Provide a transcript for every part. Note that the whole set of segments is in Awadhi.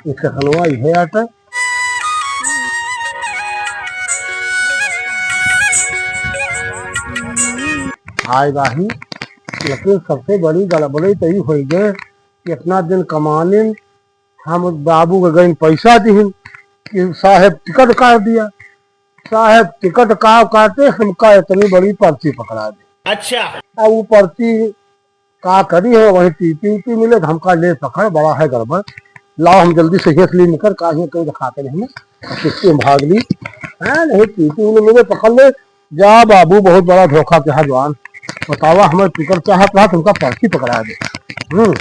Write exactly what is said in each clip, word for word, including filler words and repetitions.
ई सखनवा इहे आटा। हाय बाही, लेकिन सबसे बड़ी गड़बड़ी तो ई होइ गए कि इतना दिन कमानिन, हम बाबू के गइन पैसा दिहिन कि साहेब टिकट काट दिया। साहेब टिकट का काटे, हमका इतनी बड़ी पर्ची पकड़ा दे। अच्छा। अब वो पर्ची का करी हो, वहीं टीटी उटी मिले तो हमका ले पकड़, बड़ा है गड़बड़। लाओ हम जल्दी से हियाँ से ली निकर, का हियाँ कोई दिखाते नहीं ना, किसके भाग ली। हाँ, नहीं टीटी उटी मिले पकड़ ले, जा बाबू, बहुत बड़ा धोखा किहा जवान। बतावा, हमें टिकट चाहत रहा, तुमका पर्ची पकड़ा दे। हम्म,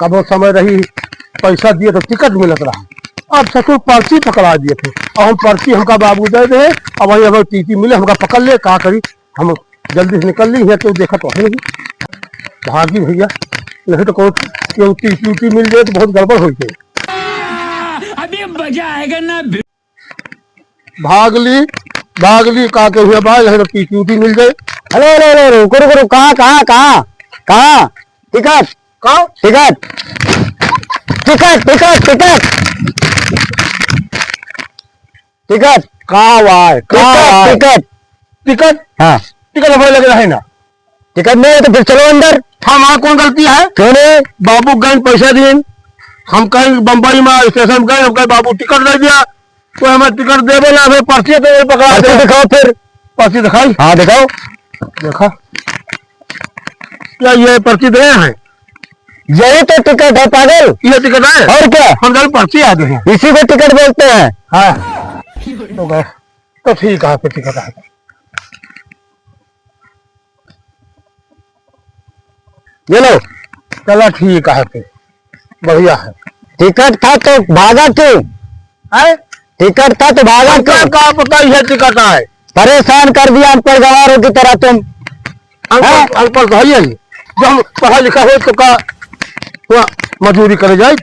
कबो समय रही, पैसा दिए तो टिकट मिलत रहा, अब ससुर पर्ची पकड़ा दिए थे। और हम पर्ची हमका बाबू दे दे, अब वही हमें टीटी मिले, हमका पकड़ ले, का करी, हम जल्दी से निकल ली, यहाँ केहू देखत तो है नहीं। भागी भैया, नहीं तो कोई केहू टीटी उटी मिल जाए तो बहुत गड़बड़ हो जाए। अभी मजा आएगा ना। भाग ली, भाग ली, का के हुए भाई, हमें टीटी उटी मिल जाए। हेलो, हेलो, हेलो, रुको, रुको, रुको, कहाँ, कहाँ, कहाँ, कहाँ? टिकट, कहाँ? टिकट, टिकट, टिकट, टिकट, टिकट। का हुआ है? का टिकट, हुआ है? टिकट। टिकट? हाँ। टिकट हमारे लगे रहे ना। टिकट नहीं है तो फिर चलो अंदर। हमारा कौन गलती है? क्यों नहीं? बाबू गइन पैसा दिन, हम कहीं बम्बई में स्टेशन गए, हम कहे, "बाबू टिकट दे दिया।" तो हमें टिकट देवे ना, हमें पर्ची तो ये पकड़ा पर्ची दे। दिखाओ फिर। पर्ची दिखाई? हाँ, दिखाओ। देखा, क्या ये पर्ची दे हैं? यही तो टिकट है, पागल। ये टिकट है? और क्या? हम जान पर्ची आ गए हैं। इसी को टिकट बोलते हैं। हाँ। तो गए। तो ठीक है, फिर टिकट आ गए। ये लो। चला ठीक है फिर, बढ़िया है। टिकट था तो भागा क्यों? हैं? टिकट था तो भागा हमका क्यों? का पता ये टिकट आए? परेशान कर दिया हमको गवारों की तरह तुम। अनपढ़, हैं? अनपढ़ तो है ही है। जो हम पढ़ा लिखा हो तो का हुआ मजूरी करे जाए?